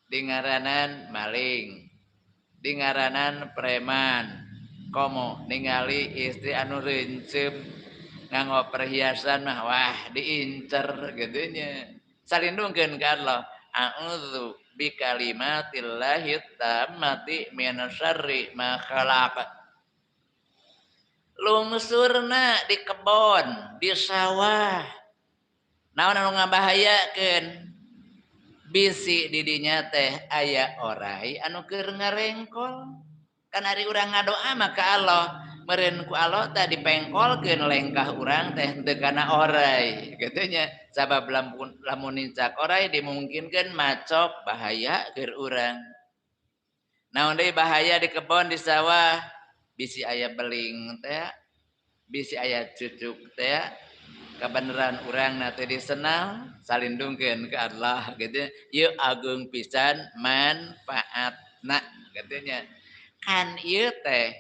Dingaranan maling, dingaranan preman, komo ningali istri anu reunceup nganggo perhiasan mah wah diincer gitu nya. Salindungkeun ka Allah, a'udzu bikalimatillahi tammati min syarri ma khalaq. Lungsurna di kebon, di sawah. Naon anu ngabahayakeun? Bisi di dinya teh aya orai anu keur ngarengkol. Kan ari urang ngadoa mah ka Allah, meureun ku Allah teh dipengkolkeun lengkah urang teh henteu kana orai kitu nya. Sabab lamun nincak orai dimungkinkeun macok bahaya keur urang. Naon deui bahaya di kebon di sawah? Bisi aya beling teh, bisi aya cucuk teh, kabeneran urang na teh disenal, salindungkeun ka Allah gitu. Ieu ageung pisan manfaatna kitu nya. Kan ieu teh